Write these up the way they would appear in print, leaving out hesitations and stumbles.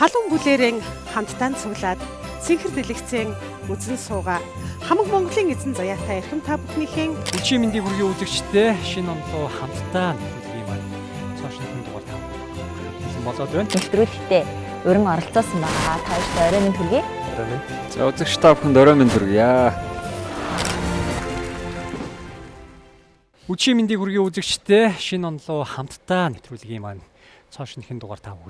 Халуун бүлээрэн хамтдаа цуглаад цэнхэр дэлгэцэн үзэн суугаа. Хамаг Монголын эзэн заяатай эрхэм та бүхнийхээ Үчи мэндийг хүргэе үзэгчдээ шинэ онлоо хамтдаа нэвтрүүлгийн маань цоо шинэхэн дугаар тав бэлэн болоод байна. Нэвтрүүлэгтээ өрн оролцоосон байгаа. Та хоёрт орой минь хүргэе. За үзэгч та бүхэнд орой минь хүргье. Үчи мэндийг хүргэе үзэгчдээ шинэ онлоо хамтдаа нэвтрүүлгийн маань цоо шинэхэн дугаар тав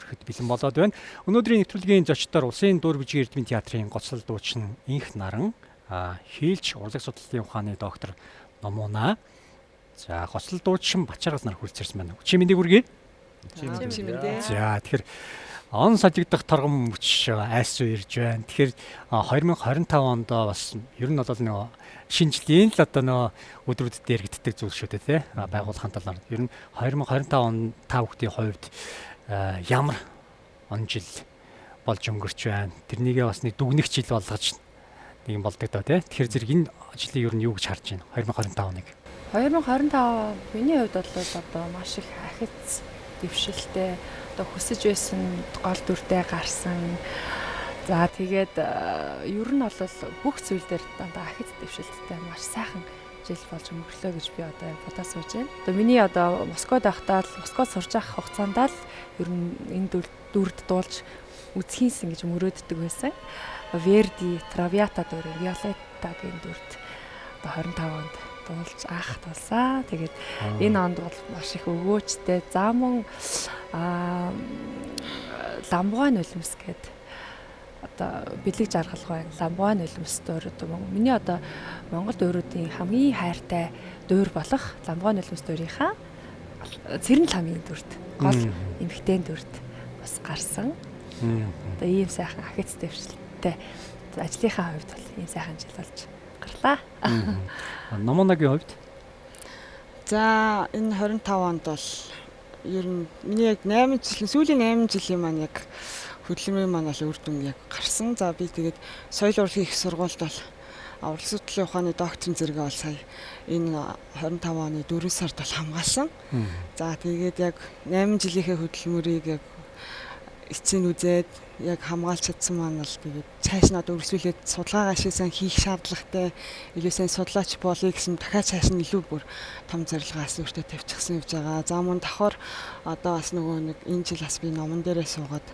хүрэхэд бэлэн болоод байна. Өнөөдрийн нэвтрүүлгийн зочдоор Улсын дур бүжгийн Эрдмийн театрын гоцлол дуучин Инх Наран, хийлч урлаг судлалын ухааны доктор Номуна, за гоцлол дуучин Бачаргал нар хүрэлцэрсэн байна. Үчи мэндийг хүргэе. За тэгэхээр он сажигдах торгон мөч айсуу ирж байна. Тэгэхээр 2025 онд бас ер нь бол нөгөө шинэ жилийн л одоо нөгөө өдрүүдэд дэрэгддэг зүйл шүү дээ, тий? Байгууллагын талаар. Ер нь 2025 он та бүхний хувьд ямар он жил болж өнгөрч байна. Тэрнийгээ бас нэг дүгнэх жил болгож нэг юм болдог доо, тий? Тэгэхээр зэрэг энэ жилийн ер нь юу гэж харж байна? 2025 оныг. 2025 миний хувьд бол одоо маш их ахиц дэвшилтэй, одоо хүсэж байсан гол дүртэй гарсан. За тэгээд ер нь бол бүх зүйл дээр дандаа ахиц дэвшилттэй маш сайхан жил болж өнгөрлөө гэж би одоо бодоо сууж байна. Одоо миний одоо Москвад байхдаа л Москвад сурж явах хугацаанд л ер нь энэ дүрд дуулж үзхийнсэн гэж мөрөөддөг байсан. Верди Травиата дүр, Виолетта гэх дүрд одоо 25 онд дуулж анх дуулсан. Тэгээд энэ онд бол маш их өгөөчтэй. За мөн Ламбугай нулимс гээд одоо бэлэг жаргал байна. Ламбугай нулимс дуур одоо миний одоо Монгол дууруудын хамгийн хайртай дуур болох Ламбугай нулимс дуурийнхаа Цэрэн ламын дүрд гол эмэгтэйн дүрд бас гарсан. Одоо ийм сайхан ахиц дэвшилттэй ажлынхаа хувьд бол ийм сайхан жил болж гарлаа. Номоногийн хувьд? За энэ 25 онд бол ер нь миний яг 8 жилийн сүүлийн 8 жилийн маань яг хөдөлмөрийн маань бол үр дүн яг гарсан. За би тэгээд соёл урлагийн их сургуульд бол урлаг судлалын ухааны докторийн зэрэгээ бол сая энэ 25 оны 4 сард бол хамгаалсан. За тэгээд яг 8 жилийнхээ хөдөлмөрийг яг эцсийн үзээд яг хамгаалж чадсан маань бол тэгээд цааш нь одоо өргөжлүүлээд судалгаагаа шиг сайн хийх шаардлагатай, илүү сайн судлаач болъё гэсэн дахиад цааш нь илүү бүр том зорилгоос өөртөө тавьчихсан явж байгаа. За мөн давхар одоо бас нөгөө нэг энэ жил бас би номон дээрээ суугаад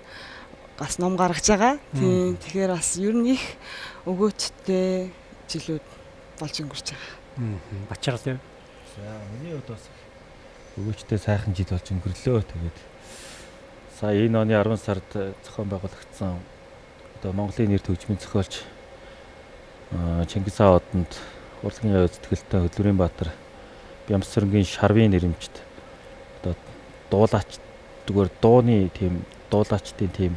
бас ном гаргаж байгаа. Тийм тэгэхээр бас ер нь их өгөөчтэй жилүүд болж өнгөрч байгаа. Бачаргал. За миний хувьд бас өгөөчтэй сайхан жил болж өнгөрлөө. Тэгээд сая энэ оны 10 сард зохион байгуулагдсан одоо Монголын нэр төгжмийн зохиолч Чингис хаан одонд урлагийн гай зүтгэлтэй Хөдөлмөрийн Баатар Бямсрэнгийн шарвын нэрэмжт одоо дуулаач зүгээр дууны тийм дуулаачдын тийм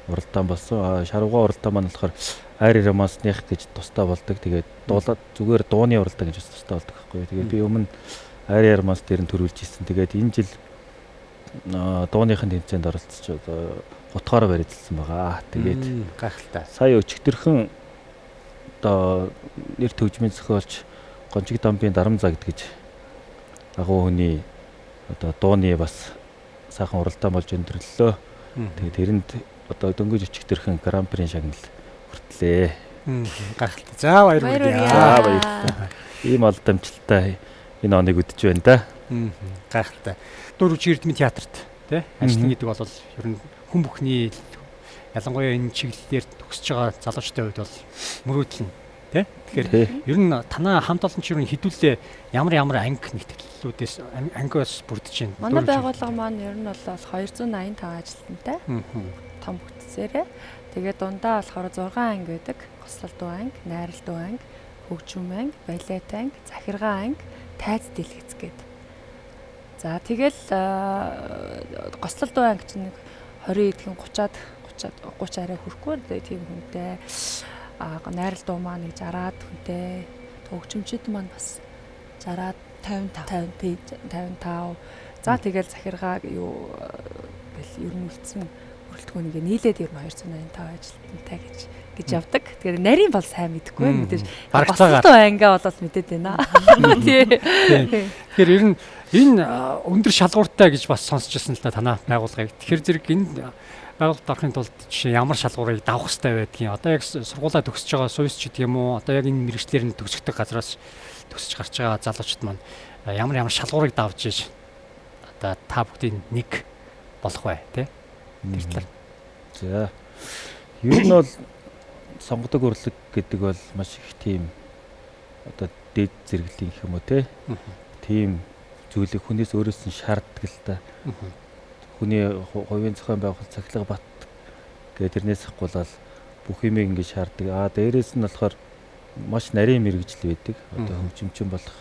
уралдаан болсон. Шарвгаа уралдаан маань болохоор Айр романсных гэж тусдаа болдог. Тэгээд дуулаад зүгээр дууны уралдаан гэж тусдаа болдог байхгүй. Тэгээд би өмнө Айр романс дээр нь төрүүлж ирсэн. Тэгээд энэ жил дууныхын тэмцээнд оролцож одоо гутгаараа барилцсан байгаа. Тэгээд гайхалтай. Сая өчигдөрхөн одоо нэр төгжмийн зохиолч Гончиг дамбын дарам загд гэж агуу хүний одоо дууны бас сайхан уралдаан болж өндөрлөлөө. Тэгээд тэрэнд одоо дөнгөж өчигдөрхөн гран-прийн шагнал хүртлээ. Гайхалтай. За баяр хүргэе. За баярлалаа. Ийм олон амжилттай энэ оныг үдэж байна да. Гайхалтай. Дур бүжгийн Эрдмийн театрт тий ажиллана гэдэг бол ер нь хүн бүхний ялангуяа энэ чиглэлээр төгсөж байгаа залуучдын хувьд бол мөрөөдөл нь тий. Тэгэхээр ер нь танаа хамт олон ч ер нь хэдүүлээ ямар ямар анги нэгтгэлүүдээс ангиас бүрдэж байна. Манай байгууллага маань ер нь бол 285 ажилтнтай. Том бүтцээрээ. Тэгээд дундаа болохоор 6 анги байдаг. Гослол дуу анги, найрал дуу анги, хөгжим анги, балет анги, захиргаан анги, тайз дэлгэц гэдэг. За тэгэл гослол дуу анги чинь нэг 20 эдхэн 30-аад 30 арай хүрэхгүй тийм хүнтэй. Найрал дуу маань нэг 60-аад хүнтэй. Хөгжимчд маань бас 60-аад 55 55. За тэгэл захиргаа юу гэл ер нь үлдсэн бүрэлдэхүүн ингээ нийлээд ер нь 285 ажилтнтай гэж явдаг. Тэгэхээр нарийн бол сайн мэдэхгүй мэдээж. Гослол анги бол мэдээд байна. Тий. Тэгэхээр ер нь энэ өндөр шалгууртай гэж бас сонсч ирсэн л да танаа байгууллагыг. Тэгэхээр зэрэг энэ Байгууллагад орохын тулд жишээ ямар шалгуурыг давах хэрэгтэй байдгийг одоо яг сургуулаа төгсөж байгаа суйс ч гэдэг юм уу одоо яг энэ мэргэжлээр нь төгсөгдөг газраас төгсөж гарч байгаа залуучууд маань ямар шалгуурыг давж иж одоо та бүгдийн нэг болох бай тий тэр талаар. За ер нь бол сонгодог урлаг гэдэг бол маш их тийм одоо дэд зэрэглэлийн гэх юм уу тий тийм зүйлийг хүнээс өөрөөс нь шаарддаг л та. Хүний хувийн зохион байгуулалт цахилгаан бат гэдэг тэрнээс хахгуулаад бүх юмыг ингэж шаарддаг. Аа дээрээс нь болохоор маш нарийн мэргэжил байдаг. Одоо хөгжимчин болох,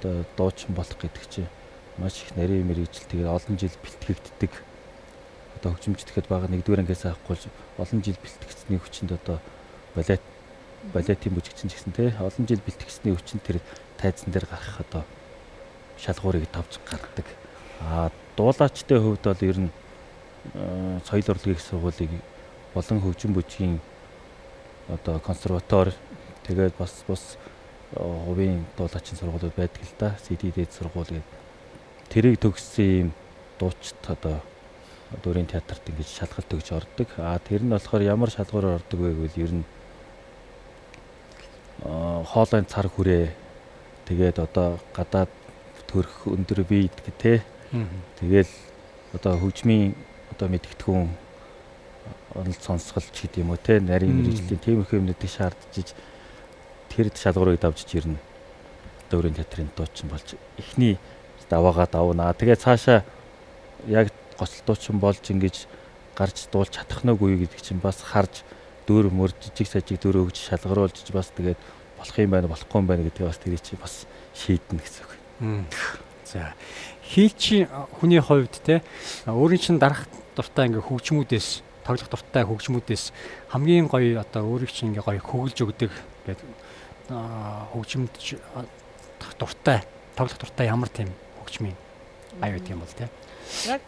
одоо дуучин болох гэдэг чинь маш их нарийн мэргэжил. Тэгээд олон жил бэлтгэгддэг. Одоо хөгжимч гэхэд бага нэгдүгээр ангиас авахгүйж олон жил бэлтгэгдсэний хүчинд одоо балетын бүжигчин ч гэсэн тий олон жил бэлтгэгдсэний хүчинд тэр тайзан дээр гарах одоо шалгуурыг тавж гардаг. Аа дуулаачдын хувьд бол ер нь соёл урлагийн сургуулийг болон хөгжим бүжгийн одоо консерватори тэгээд бас хувийн дуулаачийн сургуулиуд байдаг л да. CD дээд сургууль гэдэг. Тэрийг төгссөн юм дуучид одоо дүүрийн театрт ингэж шалгалт өгч ордог. Аа тэр нь болохоор ямар шалгуураар ордог вэ гэвэл ер нь хоолойн цар хүрээ тэгээд одоо гадаад төрөх өндөр бие гэдэг те. Тэгэл одоо хөгжмийн одоо мэдгэдэггүй онол сонсголч гэдэг юм уу те нарийн мэргэжлийн тиймэрхүү юмнуудыг шаардж тэр шалгуурыг давж ирнэ. Дүүрийн театрын дуучин болж эхний даваагаа давнаа. Тэгээ цаашаа яг гоцол дуучин болж ингэж гарч дуулж чадах нь үгүй гэдэг чинь бас харж дүүр мөр жижиг сажиг дүүр өгж шалгаруулж бас тэгээд болох юм байна болохгүй юм байна гэдгийг бас тэр чинь бас шийднэ гэсэн үг. За хийлчийн хүний хувьд те өөрийн чинь дарах дуртай ингээ хөгжмүүдээс тоглох дуртай хөгжмүүдээс хамгийн гоё одоо өөрийг чинь ингээ гоё хөглж өгдөг гэдэг хөгжмөд дуртай тоглох дуртай ямар тийм хөгжмийн ай байдаг юм бол те яг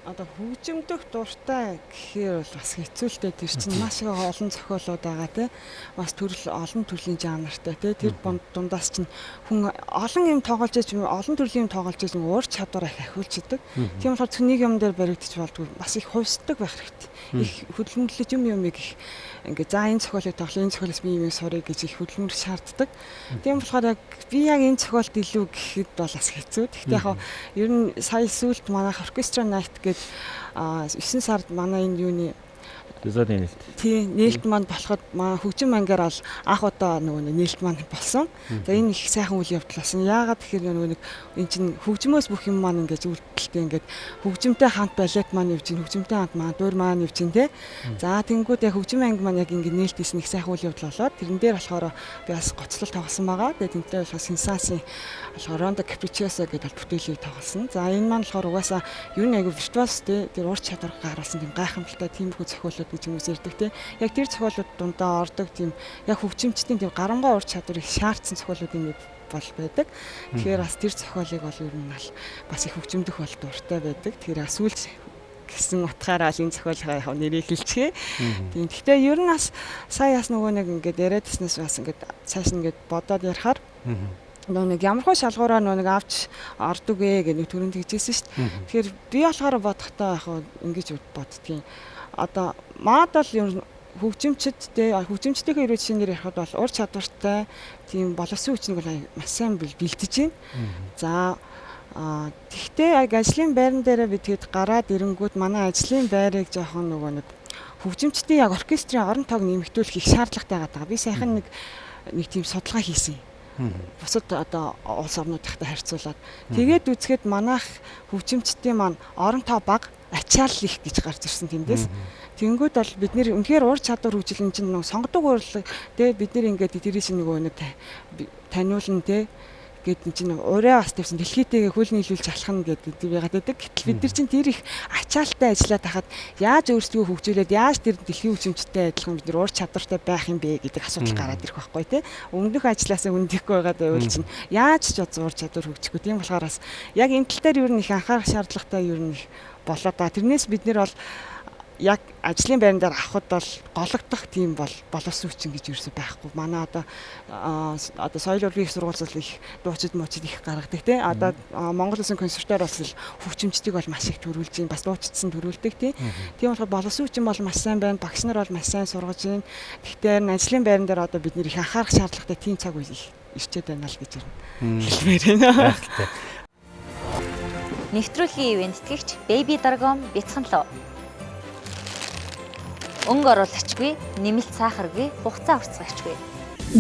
одоо хөгжимдөх дуртай гэхээр бол бас хэцүү л дээ. Тэр чинь маш их олон зохиолууд байгаа тий. Бас төрөл олон төрлийн жанртай тий. Тэр дундаас чинь хүн олон юм тоглож яж олон төрлийн юм тоглож яж уур чадвар их ахиулчдаг. Тийм болохоор зөв нэг юм дээр баригдчих болдгоо. Бас их хувьсдаг байх хэрэгтэй. Их хөдөлмөрлөж юм юмыг их ингээ за энэ зохиолыг тоглоо, энэ зохиолоос би юм сурыг гэж их хөдөлмөр шаарддаг. Тийм болохоор яг би яг энэ зохиолд илүү гэхэд бол бас хэцүү. Гэхдээ яг ер нь сая сүүлд манайх оркестра night гэж 9 сард манай энэ юуны Дизайн нээлт. Тий, нээлт маань болоход маа хөгжим ангаар бол анх удаа нөгөө нээлт маань болсон. За энэ их сайхан үйл явдал болсон. Яагаад тэгэхээр нөгөө нэг эн чинь хөгжмөөс бүх юм маань ингэж үйлдэлтэй ингээд хөгжимтэй хамт балет маань явж гин, хөгжимтэй хамт маань дуур маань явж гин тий. За тэнгууд яг хөгжим анги маань яг ингэ нээлт хийсэн их сайхан үйл явдал болоод тэрэн дээр болохоор би бас гоцлол тоглосон байгаа. Тэгээ тэнтэй болохоор сенсацийн болохоор Рондо Капричиосо гэдэг бол бүтээлийг тоглосон. За энэ маань болохоор угаасаа юу нэг айгу виртуоз тий тэр ур чадвар гаргуулсан тийм гайхамшигтай тиймэрхүү зохиолууд гэж хүмүүс ярьдаг тий. Яг тэр зохиолууд дундаа ордог тийм яг хөгжимчдийн тийм гарангаа ур чадварыг шаардсан зохиолууд юм бол байдаг. Тэгэхээр бас тэр зохиолыг бол ер нь бас их хөгжимдөх бол дуртай байдаг. Тэгэхээр сүүлд гэсэн утгаараа л энэ зохиолынхаа яг нэрийг хэлчихье. Тийм. Гэхдээ ер нь бас сая бас нөгөө нэг ингээд яриадснаас бас ингээд цааш ингээд бодоод ярихаар нөгөө нэг ямархуу шалгуураа нөгөө нэг авч ордог ээ гэх нэг төрөнд хэлжсэн шүү дээ. Тэгэхээр би болохоор бодохдоо яг ингэж боддгийн. Одоо маад бол ер нь хөгжимчдтэй хөгжимчдийнхээ ерөө жишээнээр ярихад бол ур чадвартай тийм боловсон хүчнийг бол маш сайн бэлтэж байна. За тэгтээ яг ажлын байран дээрээ бид хэд гараад ирэнгүүт манай ажлын байрыг жоохон нөгөө нэг хөгжимчдийн яг оркестрийн орон тоог нэмэгдүүлэх их шаардлагатай байгаа. Би сайхан нэг тийм судалгаа хийсэн. Бусад одоо улс орнуудынхтай харьцуулаад тэгээд үзэхэд манайх хөгжимчдийн маань орон тоо бага ачаал их гэж гарч ирсэн тэндээс. Тэнгүүд бол бид нэр үнэхээр ур чадвар хөгжил энэ чинь нэг сонгодог урлаг тэ бид нэр ингээд тэрийг чинь нөгөө нэг таниулна тэ гээд эн чинь ураа бас тавьсан дэлхийтэйгээ хөл нийлүүлж алхах гэдэг байгаад байдаг. Гэтэл бид нар чинь тэр их ачаалтай ажиллаад тахад яаж өөрсдөө хөгжүүлээд яаж тэр дэлхийн хөгжимчтэй адилхан бид нар ур чадвартай байх юм бэ гэдэг асуудал гараад ирэх байхгүй тий. Өмнөх ажлаасаа үндэхгүй байгаад байвал чинь яаж ч ур чадвар хөгжихгүй. Тийм болохоор бас яг энэ тал дээр ер нь их анхаарах шаардлагатай ер нь их болоо да. Тэрнээс бид нар бол яг ажлын байран дээр авахд бол гологдох тийм бол боловсон хүчин гэж ерөөсөй байхгүй. Манай одоо соёл урлагийн их сургууль их дуучид муучид их гаргадаг тий. Одоо Монгол Улсын консерватори бас л хөгжимчдийг бол маш их төрүүлж байна. Бас дуучидсан төрүүлдэг тий. Тийм болохоор боловсон хүчин бол маш сайн байна. Багш нар бол маш сайн сургаж байна. Гэхдээ ажлын байран дээр одоо бид нэр их анхаарах шаардлагатай тийм цаг үе их ирчээд байна л гэж хэлмээр байна. Нэвтрүүлгийн ивээн тэтгэгч Baby Dragon бяцхан луу. Өнгө оруулагчгүй, нэмэлт сахаргүй, хугацаа уртсгагчгүй.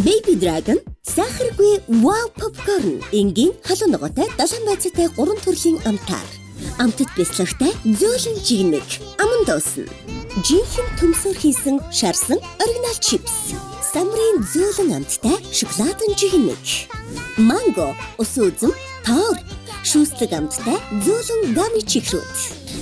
Baby Dragon сахаргүй Wow Popcorn энгийн халуун ногоотой 7 байцаатай 3 төрлийн амтаар. Амтд бяцлагтай зөөлөн жигмэг аман дуусна. Жинхэнэ төмсөөр хийсэн шарсан оригинал чипс. Самрын зөөлөн амттай шоколадын жигмэг. Манго, ус үзэм, тоор, шүүслэг амттай зөөлөн гами чихрүүд.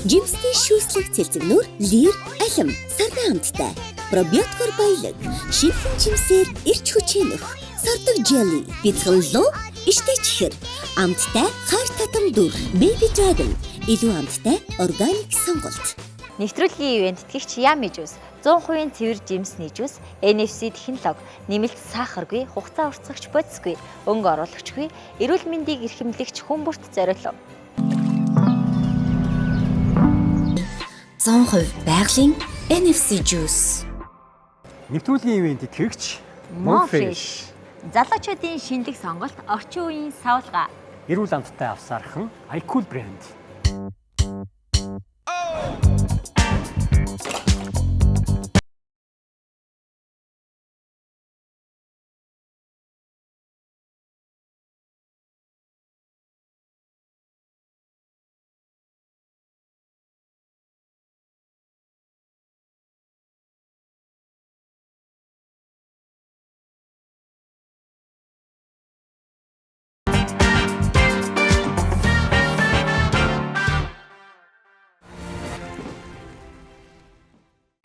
Жимсний шүүслэг цэлцэгнүүр, лир, алим, сардан амттай. Пробиотикоор баялаг, шинэхэн жимсээр эрч хүчээ нөх. Сардаг jelly, бяцхан луу, иштэй чихэр. Амттай хайр татам дүр. Baby Dragon илүү амттай органик сонголт. Нэвтрүүлгийн ивээн тэтгэгч Yummy Juice 100% цэвэр жимсний жуус, NFC технологи, нэмэлт сахаргүй, хугацаа уртсагч бодисгүй, өнгө оруулагчгүй, эрүүл мэндийг эрхэмлэгч хүн бүрт зориулав. 100% байгалийн NFC juice. Нэвтрүүлгийн ивээн тэтгэгч Mofish. Залуучуудын шинэлэг сонголт, орчин үеийн савлгаа. Эрүүл амттай авсаархан iCool брэнд.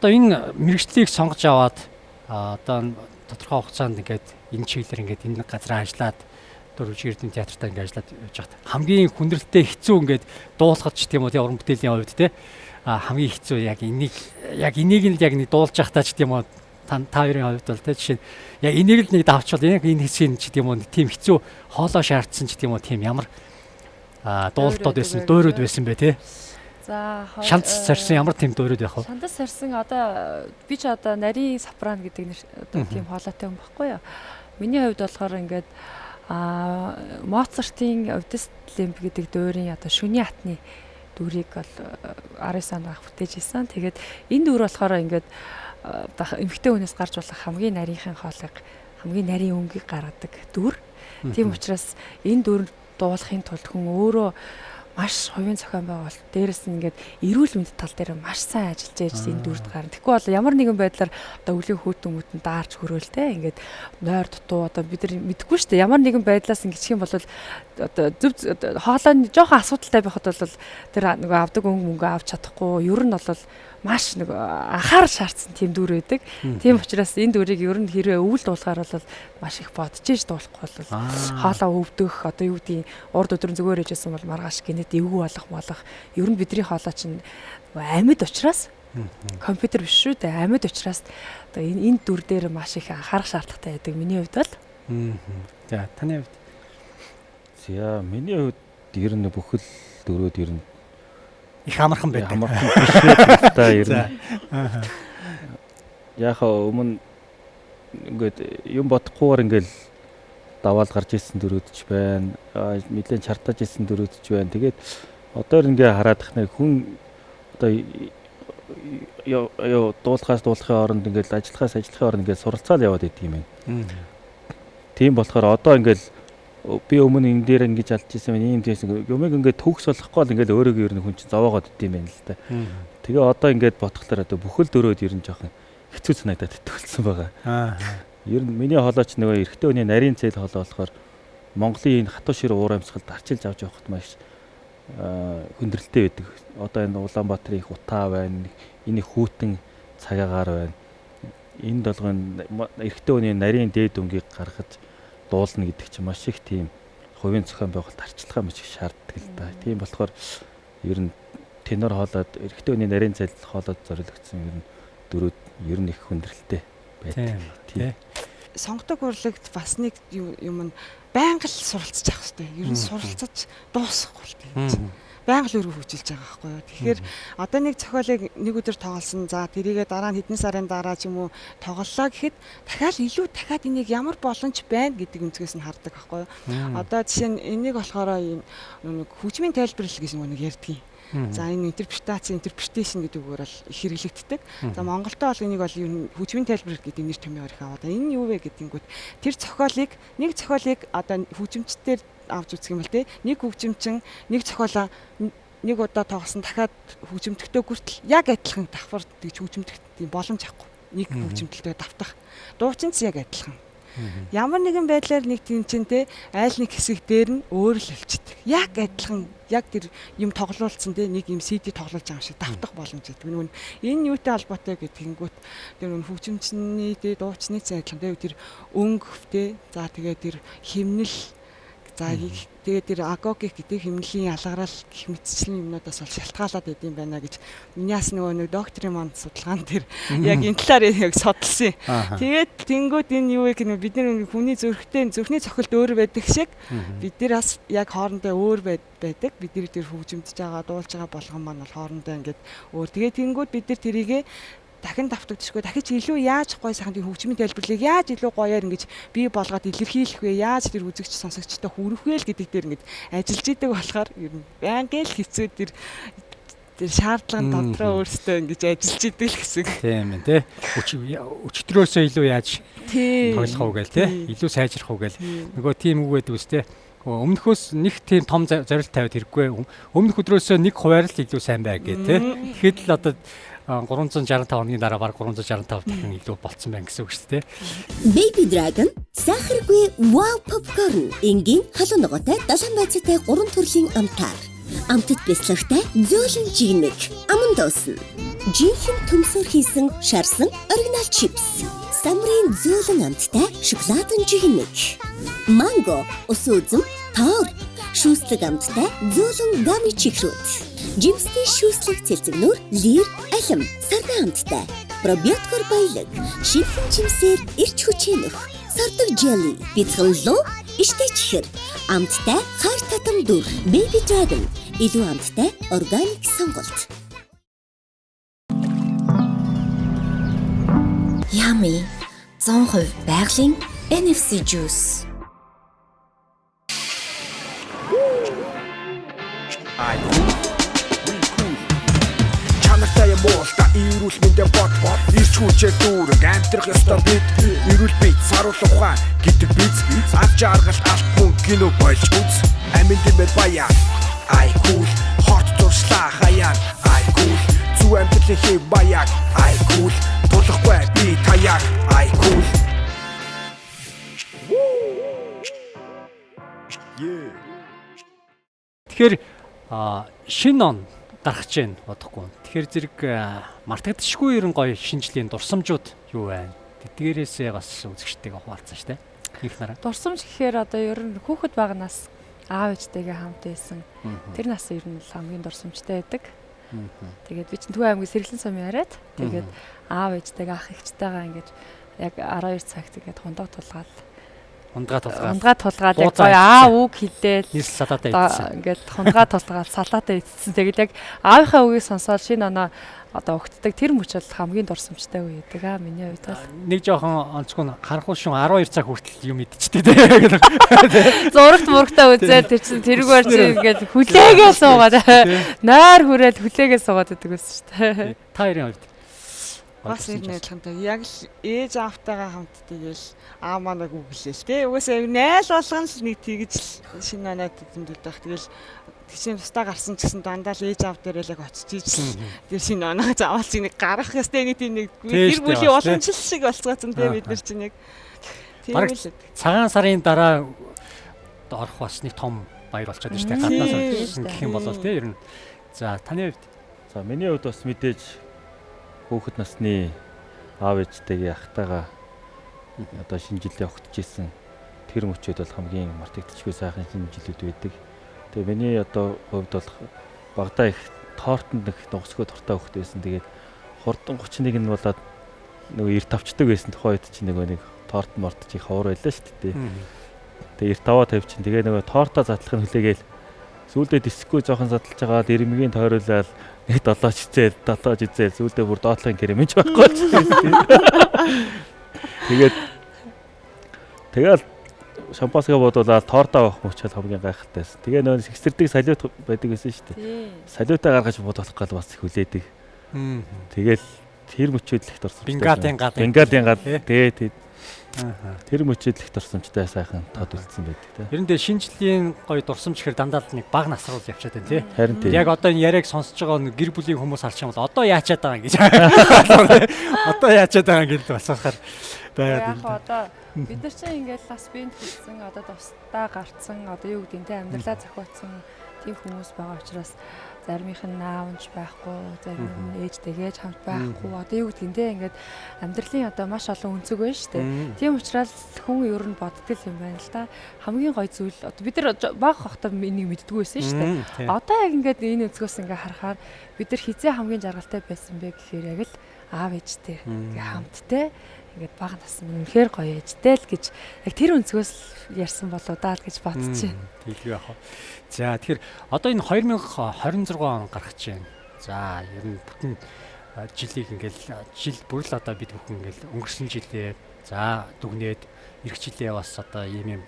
Одоо энэ мэргэжлийг сонгож аваад одоо тодорхой хугацаанд ингээд энэ чиглэлээр ингээд энэ газар ажиллаад Дөрвөлжин Эрдэнэ театртаа ингээд ажиллаад явж байхад хамгийн хүндрэлтэй хэцүү ингээд дуулахад ч тийм үү тий уран бүтээлийн хувьд тий хамгийн хэцүү яг энийг нь яг нэг дуулж байхдаа ч тийм үү та хоёрын хувьд бол тий жишээ нь яг энийг л нэг давчвал яг энэ хэсгийг ч тийм үү тийм хэцүү хоолоо шаардсан ч тийм үү тийм ямар дуулалтууд байсан дуурайуд байсан бэ тий. За шанц сорьсон ямар тийм дөрүүд байх вэ? Шандас сорьсон одоо би ч одоо нарийн сопрано гэдэг нэр одоо тийм хоолойтой юм баггүй юу. Миний хувьд болохоор ингээд Моцартын Овдис Лимб гэдэг дуурийн одоо шүний атны дүрийг бол 19 онд анх бүтээж исэн. Тэгээд энэ дүр болохоор ингээд эмэгтэй хүнээс гарч болох хамгийн нарийнхын хоолойг хамгийн нарийн өнгийг гаргадаг дүр. Тийм учраас энэ дүр дуулахын тулд хүн өөрөө маш хувийн зохион байгуулалт дээрэс нь ингээд эрүүл мэнд тал дээр маш сайн ажиллаж байж энэ дүрд гарна. Тэгэхгүй бол ямар нэгэн байдлаар одоо өвлийн хүүтэн мүтэн даарч хөрөөл те ингээд нойр дутуу одоо бид нар мэдэхгүй шүү дээ. Ямар нэгэн байдлаас ингэчих юм бол одоо зөв хоолой нь жоохон асуудалтай байхад бол тэр нөгөө авдаг өнгө мөнгө авч чадахгүй ер нь бол маш нэг анхаарал шаардсан тийм дүр байдаг. Тийм учраас энэ дүрийг ер нь хэрвээ өвөл дуулахаар бол маш их бодож иж дуулахгүй бол хоолоо өвдөх одоо юу гэдгийг урд өдөр зүгээр ээжсэн бол маргааш гинэт эвгүй болох молох. Ер нь бидний хоолой чинь амьд учраас компьютер биш шүү дээ. Амьд учраас одоо энэ дүр дээр маш их анхаарах шаардлагатай байдаг миний хувьд бол. За таны хувьд? За миний хувьд ер нь бүхэл дөрүүд ер нь их амархан байдаг. Амархан биш та ер нь. Яг өмнө ингээд юм бодохгүйгээр ингээд даваал гарч ирсэн дөрүүд ч байна. Нэлээд чартаж ирсэн дөрүүд ч байна. Тэгээд одоо ингээ хараад тахнаа хүн одоо ёо дуулахаас дуулахын оронд ингээд ажиллахаас ажиллахын оронд ингээд суралцаал яваад идэг юм байна. Тийм болохоор одоо ингээд би өмнө энэ дээр ингэж алдж ирсэн байна, ийм тийсэн юмыг ингээд төгс болохгүй л ингээд өөрийгөө ер нь хүн чинь зовоогоод идэм байх л та. Тэгээ одоо ингээд бодглохлоор одоо бүхэл дөрөөд ер нь жоохон хэцүү санагдаад итгэвэлсэн байгаа. Ер нь миний хоолойч нөгөө эрэгтэй хүний нарийн цэл хоолой болохоор Монголын энэ хатуу шир уур амьсгалд арчилж авч явахад маш хүндрэлтэй байдаг. Одоо энэ Улаанбаатарын их утаа байна, энэ хүүтэн цагаагаар байна. Энэ долгон эрэгтэй хүний нарийн дээд өнгийг гаргаж дуулна гэдэг чинь маш их тийм хувийн зохион байгуулалт арчилгаа маш их шаарддаг л да. Тийм болохоор ер нь тенор хоолойд, эрэгтэй хүний нарийн цайлт хоолойд зориулагдсан ер нь дөрүүд ер нь их хүндрэлтэй байдаг. Тийм. Сонгодог урлагт бас нэг юм нь байнга л суралцж явах хэрэгтэй. Ер нь суралцаж дуусахгүй л тийм. Байнга л өргө хөгжилж байгаа байхгүй юу. Тэгэхээр одоо нэг зохиолыг нэг өдөр тоглосон. За тэрийгээ дараа нь хэдэн сарын дараа ч юм уу тоглолоо гэхэд дахиад илүү дахиад энийг ямар боломж байна гэдэг өнцгөөс нь хардаг байхгүй юу. Одоо жишээ нь энийг болохоор нэг хөгжмийн тайлбарлал гэж нэг ярьдгийг. За энэ интерпретац, interpretation гэдэг үгээр бол их хэрэглэгддэг. За Монголдо бол энийг бол ер нь хөгжмийн тайлбар гэдэг нэр томьёор их аваад. Энэ нь юу вэ гэдгингүүт тэр зохиолыг нэг зохиолыг одоо хөгжимчдээр авч үзэх юм бол те нэг хөгжимчин нэг зохиолоо нэг удаа тоглосон дахиад хөгжимдөхтэй хүртэл яг адилхан давхар тэгж хөгжимдөх тийм боломж авахгүй. Нэг хөгжимдөлтөй давтах. Дуучин ч яг адилхан. Ямар нэгэн байдлаар нэг тийм чинь те айл нэг хэсэг дээр нь өөр л болчдөг. Яг адилхан яг тэр юм тоглуулсан те нэг юм CD тоглуулж байгаа юм шиг давтах боломж байдаг. Нүг энэ юутай холбоотой гэдгингүүт тэр нөх хөгжимчний те дуучны цай адилхан те тэр өнгө те за тэгээ тэр химнэл за тэгээ тэр агогик гэдэг химнэлийн ялгарал гэх мэтчлийн юмнуудаас бол шалтгаалаад байд юм байна гэж миний бас нөгөө нэг докторийн манд судалгаан дээр яг энэ талаар яг судалсан. Тэгээд тэнгүүд энэ юу вэ гэнэ бид нар хүний зүрхтэй зүрхний цохилт өөр байдаг шиг бид нар бас яг хоорондоо өөр байдаг. Бид нар тэр хөгжимдөж байгаа, дуулж байгаа болгон маань бол хоорондоо ингээд өөр. Тэгээд тэнгүүд бид нар тэрийгэ дахин давтагдчихгүй дахиж илүү яаж гой сайхан тийм хөгжмийн тайлбарлыг яаж илүү гоёор ингэж бий болгоод илэрхийлэх вэ, яаж тэр үзэгч сонсогчтой хүрэх вэ л гэдэг дээр ингэж ажиллаж идэг болохоор ер нь байнга л хэцүү тэр шаардлага дотроо өөрсдөө ингэж ажиллаж идэг л гэсэн. Тийм ээ тий. Өчтөрөөсөө илүү яаж тоглох уу гээл тий. Илүү сайжрах уу гээл. Нөгөө тийм үг байдаг үст тий. Өмнөхөөс нэг тийм том зорилт тавиад хэрэггүй. Өмнөх өдрөөсөө нэг хувиар л илүү сайн бай гээ тий. Тэгэхэд л одоо 365 хоногийн дараа баг 365 дахин илүү болцсон байна гэсэн үг шүү дээ. Baby Dragon сахаргүй wow popcorn энгийн халуун ногоотой долоон байцаатай 3 төрлийн амтаар. Амтд бяцлагтай зөөлөн жигмэг аман дуусна. Жинхэнэ төмсөөр хийсэн шарсан оригинал чипс. Самрын зөөлөн амттай шоколадын жигмэг. Манго, ус үзэм, тоор, шүүслэг амттай зөөлөн гами чихрүүд. Жимсний шүүслэг цэлцэгнүүр, лир, алим, сарны амттай. Пробиотикоор баялаг, шинэхэн жимсээр эрч хүчээ нөх. Сардаг jelly, бяцхан луу, иштэй чихэр. Амттай хар татам дүр. Baby Dragon илүү амттай органик сонголт. Yummy 100% байгалийн NFC juice. Чанартай юм уу та эрүүл мэндэ бод ирч хүчээр дүүрэг амьдрах ёстой бид эрүүл бие саруул ухаан гэдэг биз ав жаргал алт мөнгө кино болж үз амин дэмэр баяа ай кул хорт зуршлаа хаяа ай кул зүг амьдралын хэв маяг ай кул тулахгүй би таяаг ай кул. Тэгэхээр шинэ он гарах гэж байна бодохгүй. Тэгэхээр зэрэг мартагдчихгүй ерэн гоё шинжлийн дурсамжууд юу байна? Тэдгээрээсээ бас үзэгчтэйгээ хуваалцсан шүү дээ. Их нараа. Дурсамж гэхээр одоо ер нь хүүхэд бага нас аав ээжтэйгээ хамт байсан. Тэр нас ер нь хамгийн дурсамжтай байдаг. Тэгээд би чинь Төв аймгийн Сэргэлэн сум яриад тэгээд аав ээжтэйгээ ах эгчтэйгээ ингэж яг 12 цагт ингээд хундаа тулгаал. Хундгаа тулгаал яг гоё аав үг хэлээл нийс салаатаа идсэн. Ингээд хундгаа тулгаал салаатаа идсэн. Тэгээд яг аавынхаа үгийг сонсоод шинэ оноо одоо өгтдөг тэр мөч бол хамгийн дурсамжтай үе байдаг аа миний хувьд бол. Нэг жоохон онцгой нь харанхуй шун 12 цаг хүртэл юм идчихдэг те. Зурагт мурагтаа үзээд тэр чинь тэрүүгээр чи ингээд хүлээгээ суугаад нойр хүрээл хүлээгээ суугаад байдаг байсан шүү дээ. Та хоёрын хувьд бас ер нь адилхантай. Яг л ээж аавтайгаа хамт тэгэл аав манайг үгэлээ л те. Угаасаа найл болгон л нэг тэгж л шинэ оноо тэмдэглэх байх. Тэгэл тийшээ тусдаа гарсан ч гэсэн дандаа л ээж аав дээр л яг очиж ижил тэр шинэ оноо заавал чи нэг гарах ёстой нэг тийм нэг гэр бүлийн уламжлал шиг болцгооцсон те бид нар чинь яг. Тийм л. Цагаан сарын дараа орох бас нэг том баяр болчиход байна шүү дээ. Гаднаас орсон гэх юм бол те ер нь. За таны хувьд. За миний хувьд бас мэдээж хүүхэд насны аав ээжтэйгээ ахтайгаа одоо шинэ жилээ огтж исэн тэр мөчүүд бол хамгийн мартагдчихгүй сайхан шинэ жилүүд байдаг. Тэгээ миний одоо хувьд бол багадаа их тортонд нэг нугасгөө дуртай хөхт байсан. Тэгээд хурдан 31 нь болоод нөгөө эрт авчдаг байсан тухайн үед чинь нөгөө нэг торт морт чи ховор байлаа шүү дээ. Тэгээ эрт аваа тавьчин. Тэгээ нөгөө тортоо задлах нь хүлээгээл сүүлдээ диско жоохон задлж байгаа л ирмэгийн тойруулаад нэг долооч хизээл сүүлдээ бүр доотлогын кремж байхгүй болчихсон. Тэгээд тэгэл шампанскаа бодуулаад тортоо авах мөчөл хамгийн гайхалтай байсан. Тэгээ нөгөө сэгсэрдэг салют байдаг байсан шүү дээ. Салютаа гаргаж бодох гал бас хүлээдэг. Тэгэл тэр мөчөд л их дурсамжтай. Бенгалийн гал. Тэгээ тэр мөчөд л их дурсамжтай сайхан тод үлдсэн байдаг те. Ер нь тэгээ шинэ жилийн гоё дурсамж гэхэр дандаа л нэг баг нас руу явчаад байна тий. Харин тийм. Яг одоо энэ яриаг сонсож байгаа нэг гэр бүлийн хүмүүс харчих юм бол одоо яачаад байгаа гэж. Одоо яачаад байгаа гэж асуухаар байгаад байна. Яг одоо бид нар чинь ингээл нас биед хүрсэн одоо тусдаа гарцсан одоо юу гэдэг нь те амьдралаа зохиоцсон тийм хүмүүс байгаа учраас заримийнх нь аавч байхгүй, зарим нь ээжтэйгээ ч хамт байхгүй. Одоо юу гэдгийг те ингээд амьдралын одоо маш олон өнцөг байна шүү дээ. Тийм учраас хүн ер нь боддог юм байна л да. Хамгийн гоё зүйл одоо бид нар баг хохтой энийг мэддэггүй байсан шүү дээ. Одоо яг ингээд энэ өнцгөөс ингээд харахаар бид нар хизээ хамгийн жаргалтай байсан бэ гэхээр яг л аав ээжтэй ингээд хамттай ингээд бага нас нь үнэхээр гоё ээжтэй л гэж яг тэр өнцгөөс ярьсан болоо даа л гэж бодчих. Тэглгүй яах вэ? За тэгэхээр одоо энэ 2026 он гарах гэж байна. За ер нь бүтэн жилийг ингээл жил бүр л одоо бид бүхэн ингээл өнгөрсөн жилээ за дүгнээд эх жилээ бас одоо ийм юм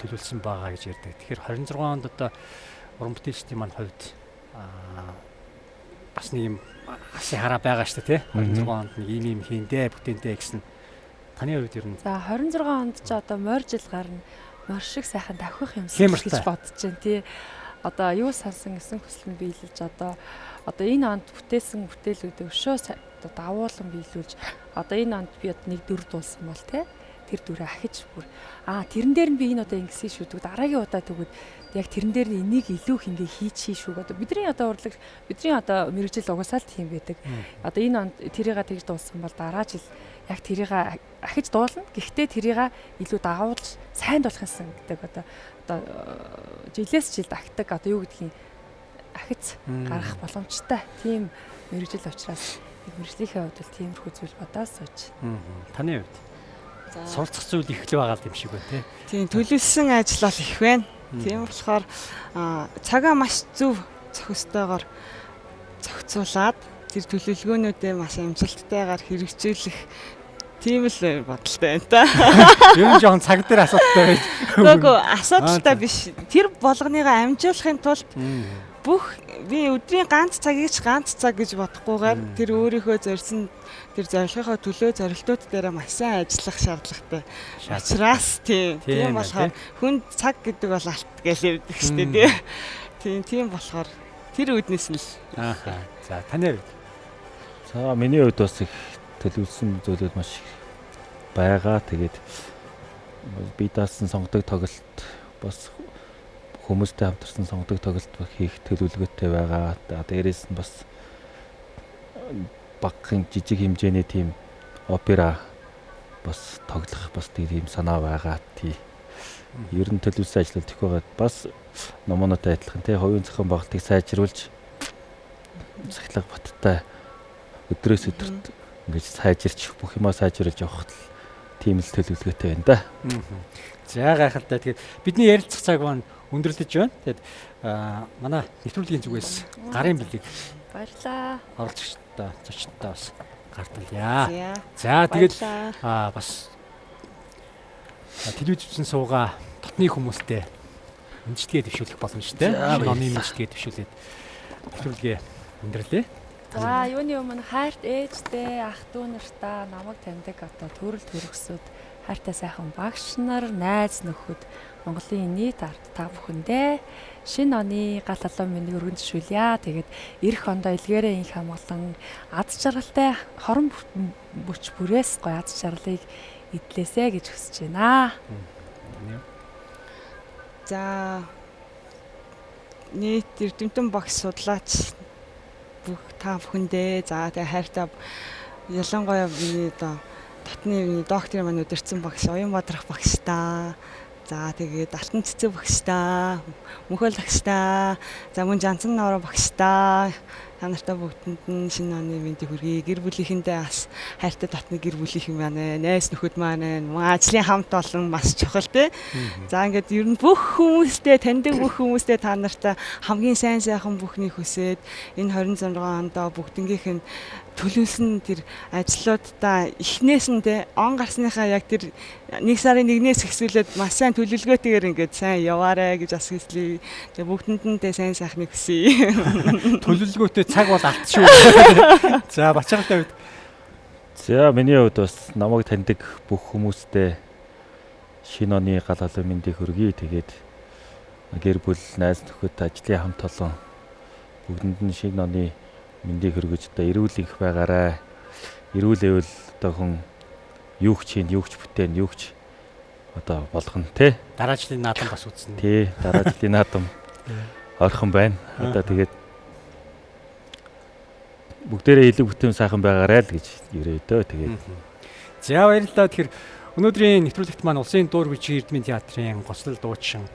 төлөвлөсөн байгаа гэж ярьдаг. Тэгэхээр 26 онд одоо уран бүтээлчдийн маань хувьд бас нэг юм асын хараа байгаа шүү дээ тий. 26 онд нэг ийм юм хийндэ бүтээндэ гэсэн таны хувьд ер нь. За 26 онд ч одоо морь жил гарна. Морь шиг сайхан давхих юм гэж бодож байна тий. Одоо юу сансан гэсэн хүсэл нь биелэж одоо энэ онд бүтээсэн бүтээлүүдээ өшөө одоо давуулан биелүүлж одоо энэ онд би одоо нэг дүр дуулсан бол тий. Тэр дүрээ ахиж бүр тэрэн дээр нь би энэ удаа ингэсэн шүү дээ. Дараагийн удаа тэгвэл яг тэрэн дээр нь энийг илүү их ингээ хийчихье шүү. Одоо бидний одоо урлаг бидний одоо мэргэжил угаасаа л тийм байдаг. Одоо энэ онд тэрийг тэгж дуулсан бол дараа жил яг тэрийг ахиж дуулна. Гэхдээ тэрийг илүү дагуулж сайн дуулах юмсан гэдэг одоо жилээс жилд ахдаг одоо юу гэдгийг ахиц гаргах боломжтой. Тийм мэргэжил учраас мэргэжлийнхээ хувьд бол тиймэрхүү зүйл бодоод сууж. Таны хувьд суралцах зүйл их л байгаа юм шиг байна тий. Тийм төлөвлөсөн ажил бол их байна. Тийм болохоор цагаа маш зөв зохистойгоор зохицуулаад тэр төлөвлөгөөнүүдээ маш амжилттайгаар хэрэгжүүлэх тийм л бодолтой байна та. Ер нь жоохон цаг дээр асуудалтай байж. Үгүй асуудалтай биш. Тэр болгоныгоо амжуулахын тулд бүх би өдрийн ганц цагийг ч ганц цаг гэж бодохгүйгээр тэр өөрийнхөө зорьсон тэр зорилгынхоо төлөө зорилтууд дээр маш сайн ажиллах шаардлагатай. Учираас тийм болохоор хүн цаг гэдэг бол алт гэж ярьдаг шүү дээ тий. Тийм болохоор тэр үүднээс нь л. Аа. За таны хувьд. За миний хувьд бас их төлөвлөсөн зүйлүүд маш их байгаа. Тэгээд би даасан сонгодог тоглолт бас хүмүүстэй хамтарсан сонгодог тоглолт хийх төлөвлөгөөтэй байгаа. Дээрээс нь бас багахан жижиг хэмжээний тийм опера бас тоглох бас тийм санаа байгаа. Тий. Ер нь төлөвлөсөн ажлууд их байгаа. Бас номоноотой адилхан тий хувийн зохион байгуулалтыг сайжруулж сахилга баттай өдрөөс өдөрт ингэж сайжирч бүх юмаа сайжруулж явахад л тийм л төлөвлөгөөтэй байна да. За гайхалтай. Тэгээд бидний ярилцах цаг маань өндөрлөж байна. Тэгээд манай нэвтрүүлгийн зүгээс гарын бэлэг баярлаа. Оролцогчдоо, зочдтой бас гарталъя. За тэгээд бас телевиз үзсэн суугаа дотны хүмүүстэй мэндчилгээ дэвшүүлэх боломжтой. Номын мэндчилгээ дэвшүүлээд нэвтрүүлгээ өндөрлөө. За юуны өмнө хайрт ээжтэй, ах дүү нартаа намайг таньдаг одоо төрөл төрөсөд хайртай сайхан багш нар, найз нөхөд Монголын нийт ард та бүхэндээ шинэ оны гал алуун мэндийг өргөн зөвшөөрье. Тэгээд эх ондоо илгээрээ инх хамгаалан аз жаргалтай хорон бүч бүрээс гоё аз жаргалыг эдлээсэ гэж хүсэж байна. За нийт эрдэмтэн багш судлаач бүх та бүхэндээ за тэгээ хайртай ялангуяа миний одоо дотны миний докторийн маань удирдсан багш Оюун Бадрах багш та. За тэгээд Алтан цэцэг багштай, Мөнхөл багштай, за мөн Жанцан ноороо багштай та нартай бүгдэнд нь шинэ оны мэндийг хүргэе. Гэр бүлийнхэндээ бас хайртай дотны гэр бүлийнхэн маань, найз нөхөд маань, мөн ажлын хамт олон бас чухал те. За ингээд ер нь бүх хүмүүстэй таньдаг бүх хүмүүстэй та нартай хамгийн сайн сайхан бүхнийг хүсээд энэ 26 онд бүгднгийнх нь төлөвлөсөн тэр ажлуудаа эхнээс нь те он гарсныхаа яг тэр 1 сарын 1-ээс эхлүүлээд маш сайн төлөвлөгөөтэйгээр ингээд сайн яваарэ гэж бас хэлье. Тэгээ бүгдэнд нь те сайн сайхныг хүсье. Төлөвлөгөөтэй цаг бол алдчихв. За Бачаргалтай үед. За миний хувьд бас намайг таньдаг бүх хүмүүстэй шинэ оны гал халуун мэндийг хүргэе. Тэгээд гэр бүл, найз нөхөд, ажлын хамт олон бүгдэнд нь шинэ оны мэндийг хүргэж одоо эрүүл энх байгаарай. Эрүүл байвал одоо хүн юу ч хийн, юу ч бүтээн, юу ч одоо болгоно те. Дараа жилийн наадам бас үзнэ. Тий, дараа жилийн наадам орхон байна. Одоо тэгээд бүгдээрээ илүү бүтээн сайхан байгаарай л гэж ерөөдөө тэгээд. За баярлалаа. Тэгэхээр өнөөдрийн нэвтрүүлэгт маань Улсын дуур бичгийн Эрдмийн театрын гоцлол дуучин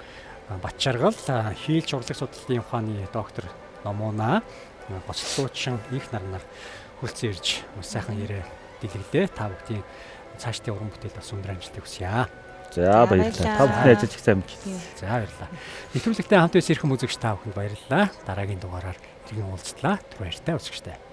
Батчаргал, хийлч урлаг судлалын ухааны доктор Номууна, гоцлол дуучин их нарнаар хүрэлцэн ирж маш сайхан яриа дэлгэлээ. Та бүгдийн цаашдын уран бүтээл бас өндөр амжилтыг хүсье. За баярлалаа. Та бүхний ажиллаж их сайн амжилт. За баярлалаа. Нэвтрүүлэгтээ хамт байсан эрхэм үзэгч та бүхэнд баярлалаа. Дараагийн дугаараар иргэн уулзлаа. Түр баяртай үзэгчтэй.